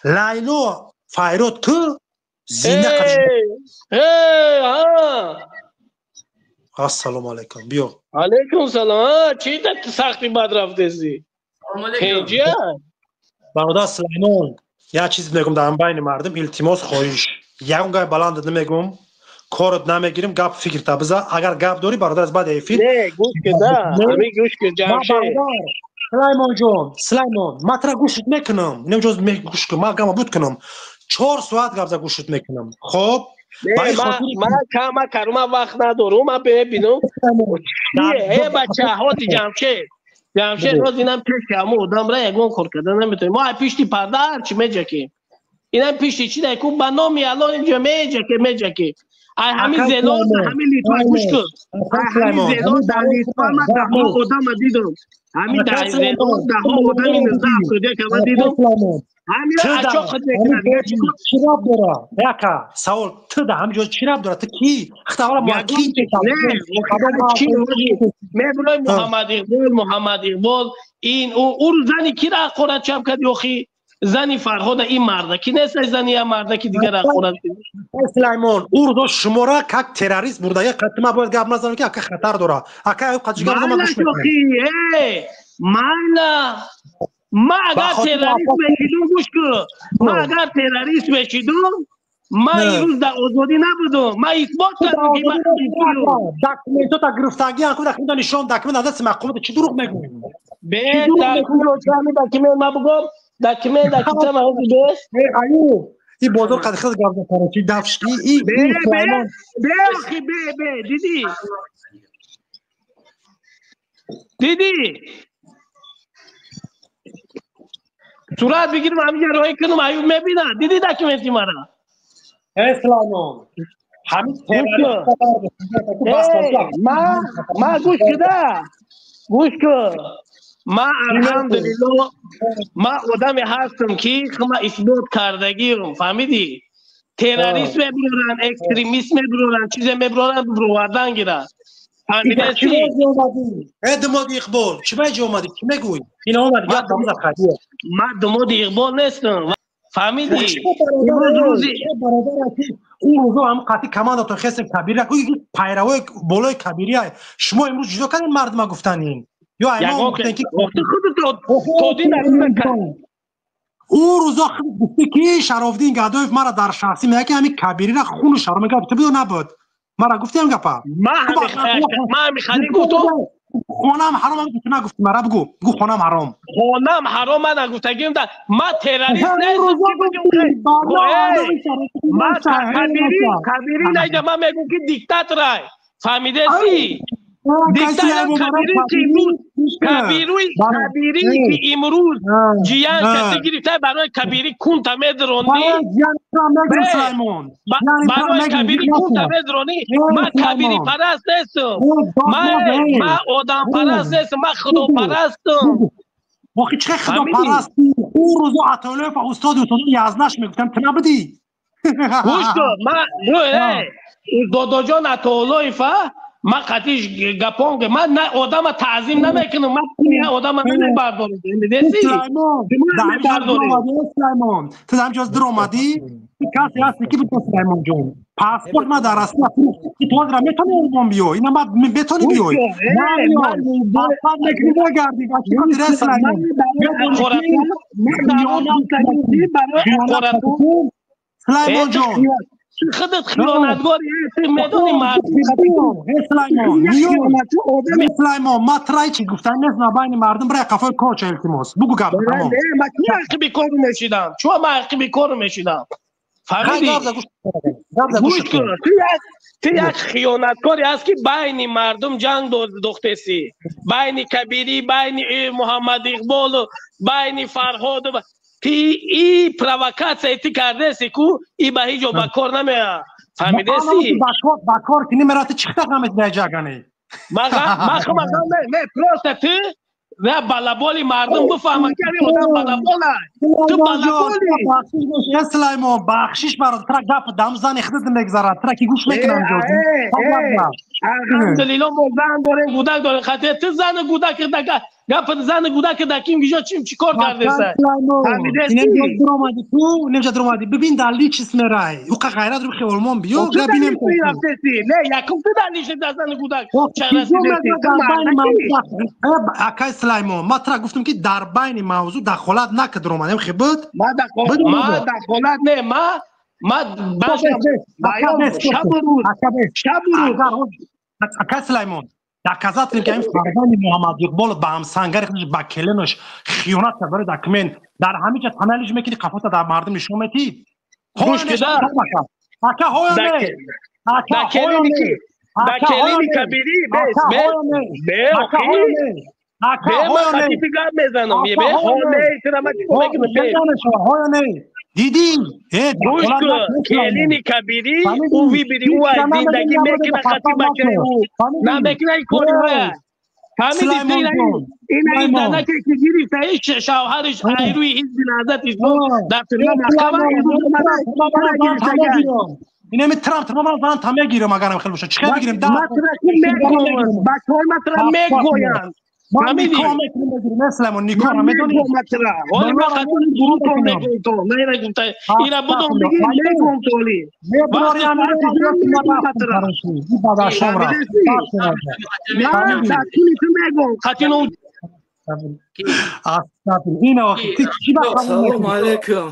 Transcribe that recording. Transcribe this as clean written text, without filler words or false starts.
Лайло Файрод ту зинда Ассалому алайкум. Биё. Алайкум салом. Чӣ да сахти бад рафтеси? Тинҷия? Бародар Сулаймон, як чиз мегум дар байни мардум, илтимос хоҳиш. Ягон гап баланд намегум, корот намегирим, гап фикрта биза. Агар гап дорӣ бародар аз баъди эфир. Не, гӯш ки да, ҳамин гӯш ки Ҷамшед. Сулаймон ҷон, Сулаймон, ман тура гӯшт мекунам. Инам ҷоз гӯш кун, ман гапа буд кунам. 4 соат гап за гӯшт мекунам. Хоб? Ман кама карума вақт надорум, ман бибинам. Э бача, ҳоти Ҷамшед. Ҷамшед ҳоз инам пеши ҳамон одамра ягон кор карда наметавонем. Мо пишти парда ҳарчи меҷакем. Инам пишти чи дай ку ба номи Аллоҳ инҷо меҷаке, меҷаке. Ай ҳамин зелон, ҳамин Литва гӯш кун. Ай ҳамин зелон дар Литва ман даҳҳо одама дидам. Ҳамин дар зелон даҳҳо одами 1971 ман дидам. Ҳамин ачо худ мекунад. Чӣ рабт дора? Яка савол, ту да ҳамин ҷо чӣ рабт дора? Ту кӣ? Хата аввала мо кӣ? Мебирои Муҳаммад Иқбол, Муҳаммад Иқбол ин ӯ зани киро ҳақорат чап кард ёхи? Зани Фарҳода ин марда ки нест, зани я марда ки дигар ҳақорат. Сулаймон, ӯ рӯзо шумора как террорист бурда, як қат ма бояд гап назанам ки ака хатар дора. Ака ай қат гап зама гӯш мекунам. Майла, ма агар террорист мешидум, гӯш кун. Ма агар террорист мешидум, ма имрӯз дар озодӣ набудум. Ма исбот кардам ки ман документота гирифтагӣ, ку документа нишон, документ аз дасти мақомот, чӣ дурӯғ мегӯӣ? Бе документ ма бугом, документ документ ма ҳозир бес. Аю, и бозор қад хел гап зад, чи дафшки и бе бе охи бе бе диди. Диди? Сурат бигирам, ҳаминҷа роҳӣ кунам, Аюб мебинад. Диди документи мара? Э Сулаймон, ҳамин террорист ма гӯш куда, гӯш кун. Ма алҳамдулилло, ма одаме ҳастам ки ма исбот кардагиам, фаҳмидӣ? Террорист мебуроранд, экстремист мебуроранд, чизе мебуроранд, бировардан гиранд. Фаҳмидаси? Э думоди Иқбол, чӣ ба ҷо омадӣ? Чӣ мегӯӣ? Ин омадӣ гап дамза хадӣ. Ма думоди Иқбол нестам. Фаҳмидӣ? Имрӯз рӯзи ӯ рӯзо ҳам қатъи командатон хестем Кабирия, пайравои болои Кабирия. Шумо имрӯз ҷудо кардем мардума гуфтан ин. Ё аймон гуфтен ки ӯ рӯзо гуфти ки Шарофдин Гадоев мара дар шахсӣ мега ки ҳамин Кабирира хуну шаро мега, ту биё набуд. Мара гуфтем гапа. Ма ҳамин гуфтум. Хонам ҳаром ҳам гуфти нагуфти мара бугу. Бугу хонам ҳаром. Хонам ҳаром ман нагуфтагим да. Ма террорист нестам. Ма Кабири, Кабири найда ма мегум ки диктаторай. Фаҳмидаси? Диктатор Кабири ки имрӯз Кабири, Кабири ки имрӯз ҷиян каси гирифта барои Кабири кунта медронӣ. Барои Кабири кунта медронӣ. Ма Кабири параст нестам. Ма одампараст нестам, ма худопарастам. Охи чӣ худопарастӣ? Ӯ рӯзо Атолоев устоди устоди язнаш мегуфтам, ту набудӣ? Гӯш кун, ма додоҷон Атолоева ма қатиш гапон, ман на одама таъзим намекунам, ман одама намебардорам. Медеси? Сулаймон, ту дар ҳамҷоз дур омадӣ, касе ҳасти ки буд Сулаймон ҷон. Паспорт ма дар Россия фурӯхт. Ту ҳозира метавонӣ Олмон биёй? Ина ма метавонӣ биёй? Паспорт мекунӣ мегардӣ. Чӣ хотир Сулаймон? Сулаймон ҷон, худат хиёнаткорӣ, ту медонӣ мард. Сулаймон, Сулаймон, ма трай чӣ гуфтан нест на байни мардум, бирай қафои корча илтимос. Бугу гап тамом. Ма чӣ ҳаққи бекору мешидам? Чӣ ма ҳаққи бекору мешидам? Фаҳмидӣ? Гӯш кун, ту як хиёнаткоре ҳаст ки байни мардум ҷанг дохтесӣ. Байни Кабирӣ, байни Муҳаммад Иқболу, байни Фарҳоду. Ти и провокатсия ти кардеси ку и ба ҳеҷ ҷо ба кор намеояд. Фаҳмидаси? Ба кор ки намеравад, ту чӣ хитаб намедиҳӣ ҷагани? Ма не, просто ту на балаболи мардум бифаҳманд ки ҳамин одам балабола. Ту балаболи. Сулаймон, бахшиш бародар, тра гап дам зани худат мегзарад, тра ки гӯш мекунам ҷо. Алҳамдулилло мо зан дорем, гудак дорем. Хати ту зану гудак Гап зани гудака да ким гижо чим чӣ кор кардеса? Инем дуромади ту, немҷа дуромади. Бибин дар личис мерай. Уқа ғайрат рухи олмон биё, габинем. Не, якум ту дар личис дар зани гудак. Акай Сулаймон, ма тра гуфтам ки дар байни мавзӯъ дахолат нака дуромадем хе буд? Ма дахолат не, ма шабу рӯз. Акай Сулаймон, доказать ки ин фарзанди Муҳаммад Иқбол ба ҳамсангари худаш, ба келинаш хиёнат кард барои документ. Дар ҳамин ҷа таналиш мекунӣ, қафота дар мардум нишон метӣ. Гӯш кида. Ака, ҳоё не. Ака, ҳоё не. Да келини кабирӣ бес бе бе Ака, ҳоё не. Гап мезанам. Бе ҳо не, тира ма чӣ мекунам бе. Ҳоё не. Дидӣ? Гӯш кун, келини кабирӣ ӯ вибири ӯ ай зиндагӣ мекуна хати бачаи ӯ намекуна ин кори вая. Фаҳмидӣ? Ин занаке ки гирифта шавҳариш айрӯи ҳизби Наҳзат Ислом дар тюрьма маҳкама. Инами Трамп тра ман зан та мегирам, агарам хел боша. Чӣ хел бигирем? Бачаҳои матра мегӯянд. Фаҳмидӣ? Сулаймон, никоҳ медонӣ? Ҳоли ман хатои гурӯҳтон мегӯям то. На гуфта. Ира будом биги мегӯям то оли. Бадашон рафт. Дар тӯли ту мегӯям. Хатино. Астағфир. Ина вақт ти чӣ ба Салом алейкум.